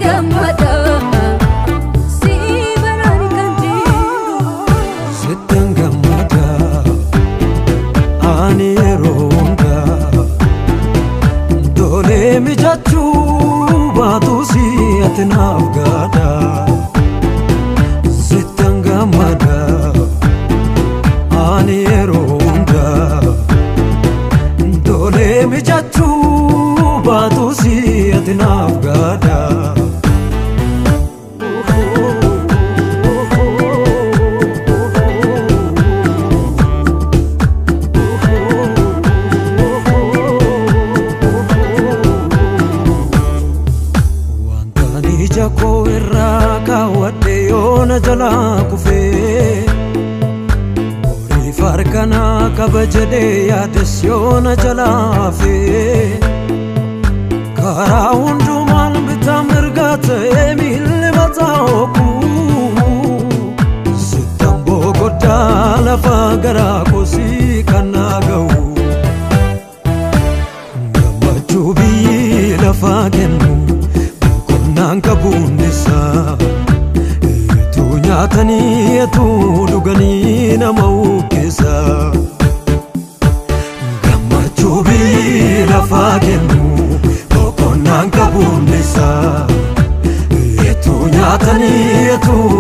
Gammada si baraan kan jiru. Sittan gammada ani yeroo hundaa tolee mijachuu baatus ati naaf gaadha. Sittan gammada ani yeroo hundaa tolee mijachuu baatus ati naaf gaadha. Wantaan ija koo irraa kaawwadhe yoona jalaa kufee, horiif harkanaa qaba jedhee yaades yoona jalaa hafee, karaa hundumaan bitaa mirgaa ta'ee miilli mataa oku, sittan boqoddaa lafa garaa kosii kan naa ga'u. Gammachuu biyyi lafaa kennu boqonnaan qabu hundisaa, eetuu nyaatanii eetuu dhuganii nama ukkeessa. Gammachuu biyyi lafaa kennu boqonnaan qabu hundisaa, eetuu nyaatanii eetuu